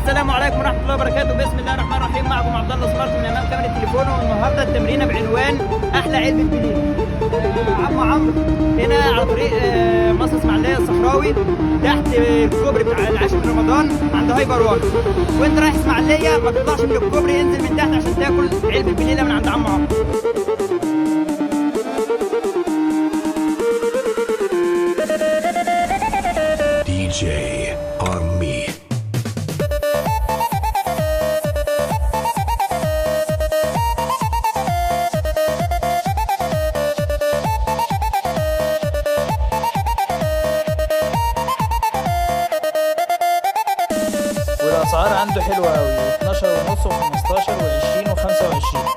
السلام عليكم ورحمة الله وبركاته. بسم الله الرحمن الرحيم. معكم عبد الله سمارت من امام كاميرا التليفون، والنهارده التمرينه بعنوان احلى علبة بليلة. عم عمرو هنا على طريق مصر اسماعيليه الصحراوي، تحت الكوبري بتاع العاشر من رمضان عند هايبر وان. وانت رايح اسماعيليه ما تطلعش من الكوبري، انزل من تحت عشان تاكل علبة بليلة من عند عم عمرو. DJ Army. والاسعار عنده حلوة قوي، 12 ونص و15 و20 و25.